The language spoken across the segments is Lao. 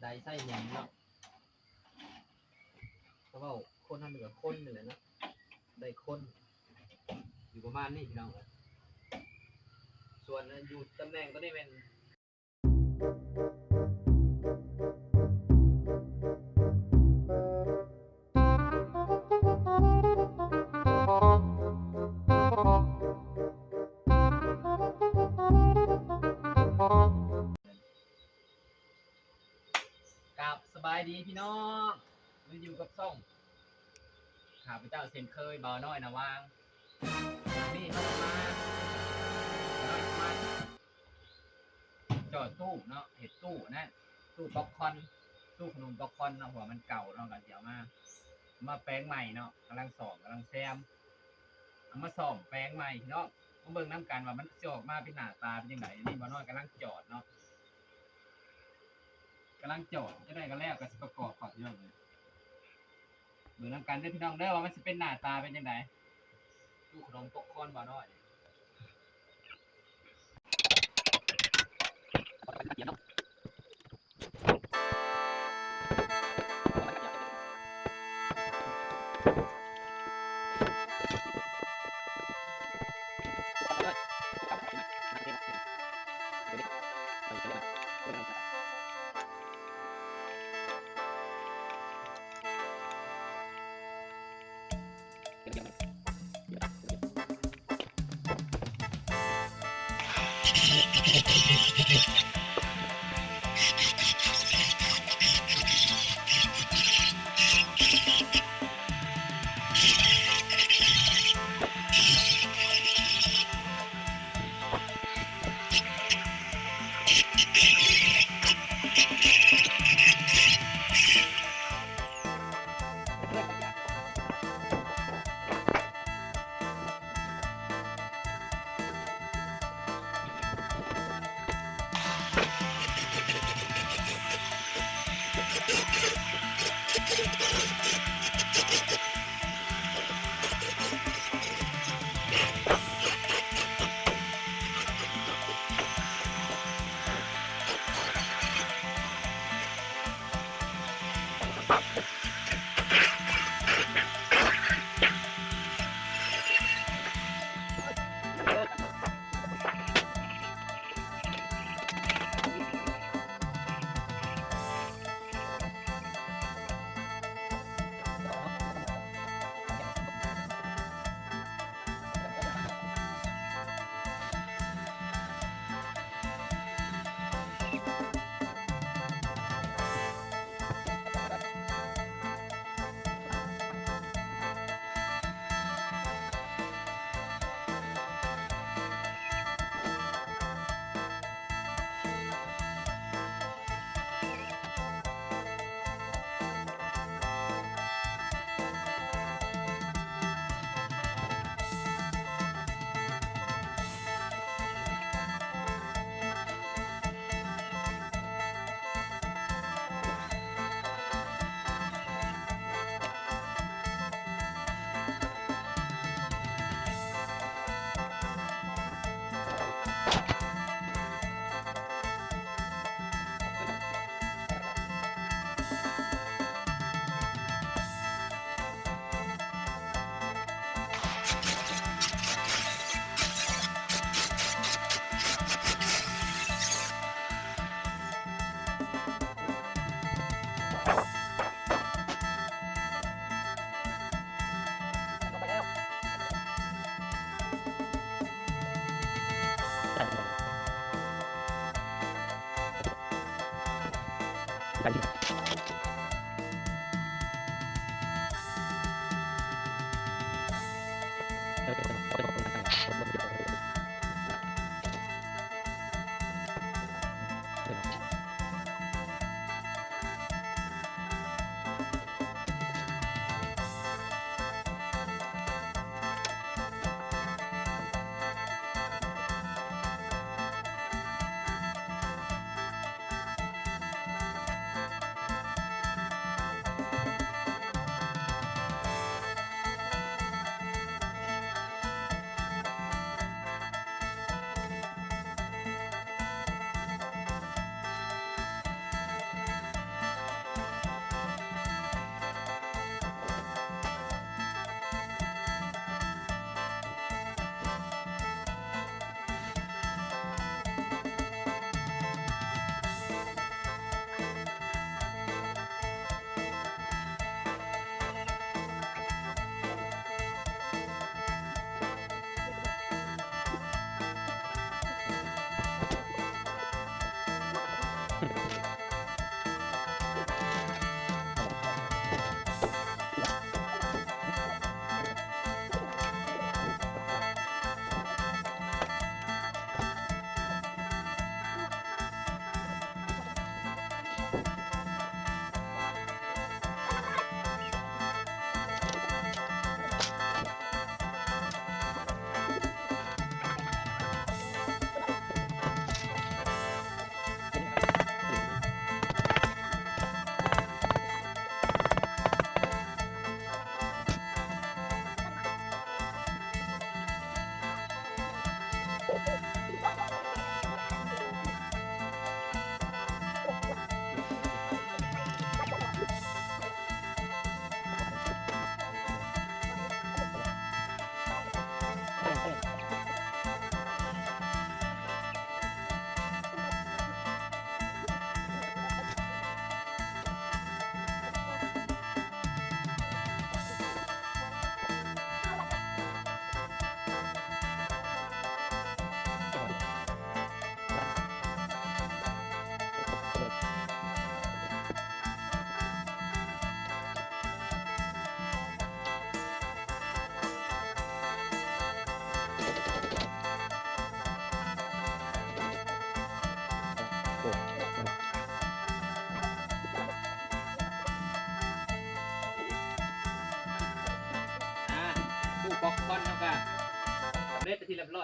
ໄດ້ໃຊ້ຫຍັງເນາະ ເຂົາເວົ້າຄົນເຮົານີ້ກໍຄົນນີ້ແຫຼະເນາະ ໄດ້ຄົນ ຢູ່ປະມານນີ້ພີ່ນ້ອງເອີຍ ສ່ວນຢູ່ຕຳແໜ່ງຕົວນີ້ແມ່ນ ກາບສະບາຍດີພີ່ນ້ອງ ມາຢູ່ກັບຊ່ອງຂ້າພະເຈົ້າເຊັ່ນເຄີຍ ບ່າວນ້ອຍນາຫວ່າງ ມື້ນີ້ເຮົາມາ ມາຈອດຕູ້ເນາະ ເຮັດຕູ້ນັ້ນ ຕູ້ປັອບຄອນ ຕູ້ຂະໜົມປັອບຄອນເນາະ ເພາະວ່າມັນເກົ່າເນາະ ກໍຊິເອົາມາ ມາແປງໃໝ່ເນາະ ກຳລັງສ້ອມ ກຳລັງແຊມ ເອົາມາສ້ອມແປງໃໝ່ພີ່ນ້ອງ ມາເບິ່ງນຳກັນວ່າມັນຊິອອກມາເປັນໜ້າຕາເປັນຈັ່ງໃດ. ອັນນີ້ບ່າວນ້ອຍກຳລັງຈອດເນາະ ກຳລັງຈອດ ຈັ່ງໃດກໍແລ້ວ ກໍຊິປະກອບເຂົ້າ ພີ່ນ້ອງເອີຍ ເບິ່ງນຳກັນເດີພີ່ນ້ອງເດີ ວ່າມັນຊິເປັນໜ້າຕາເປັນຈັ່ງໃດ ຕູ້ຂະໜົມປັອບຄອນບ່າວນ້ອຍ.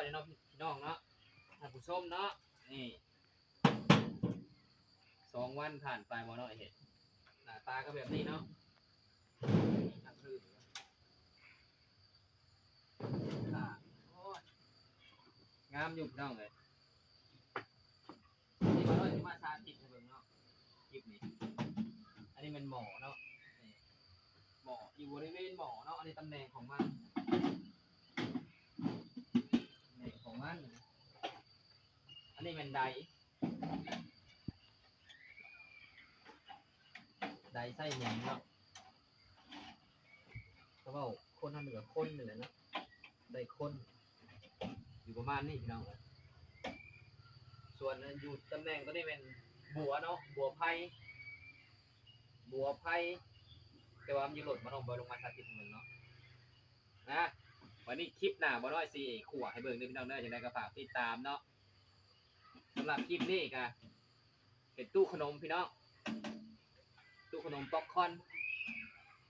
ເນາະ ພີ່ນ້ອງເນາະ ທ່ານຜູ້ຊົມເນາະ. ນີ້ ສອງວັນຜ່ານໄປ ບໍ່ນ້ອຍເຫັນໜ້າຕາກໍແບບນີ້ເນາະ. ນີ້ ໂອ້ຍ ງາມຢູ່ ພີ່ນ້ອງເອີຍ. ນີ້ ບ່າວນ້ອຍຊິມາສາທິດໃຫ້ເບິ່ງເນາະ ຄລິບນີ້. ອັນນີ້ແມ່ນໝໍ້ເນາະ ນີ້ ໝໍ້ ຢູ່ບໍລິເວນໝໍ້ເນາະ. ອັນນີ້ຕຳແໜ່ງຂອງມັນ ຕຳແໜ່ງຂອງມັນ. ອັນນີ້ແມ່ນໄດ ໄດໃສ່ໝູເນາະ. ກໍເວົ້າຄົນເຮົານີ້ກໍຄົນນີ້ແຫຼະເນາະ ໄດ້ຄົນ ຢູ່ປະມານນີ້ ພີ່ນ້ອງເອີຍ. ສ່ວນຢູ່ຕຳແໜ່ງຕົວນີ້ແມ່ນບົວເນາະ ບົວໄຟ ບົວໄຟ ແຕ່ວ່າມັນຢູ່ລົດ ບໍ່ຕ້ອງ ບໍ່ລົງມາສາທິດໃຫ້ເບິ່ງເນາະ. ນະ ວັນນີ້ຄລິບໜ້າ ບ່າວນ້ອຍຊິຂົ້ວໃຫ້ເບິ່ງເດີ ພີ່ນ້ອງເດີ. ຈັ່ງໃດກໍຝາກຕິດຕາມເນາະ. ສຳລັບຄລິບນີ້ກໍເຮັດຕູ້ຂະໜົມ ພີ່ນ້ອງ ຕູ້ຂະໜົມປັອບຄອນ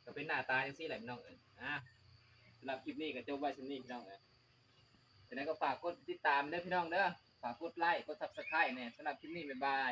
ກໍເປັນໜ້າຕາຈັ່ງຊີ້ແຫຼະ ພີ່ນ້ອງເອີຍ. ນະ ສຳລັບຄລິບນີ້ກໍຈົບໄວ້ສ່ຳນີ້ ພີ່ນ້ອງເອີຍ. ຈັ່ງໃດກໍຝາກກົດຕິດຕາມເດີ ພີ່ນ້ອງເດີ ຝາກກົດໄລ ກົດ Subscribe ແດ່. ສຳລັບຄລິບນີ້ ບາຍບາຍ.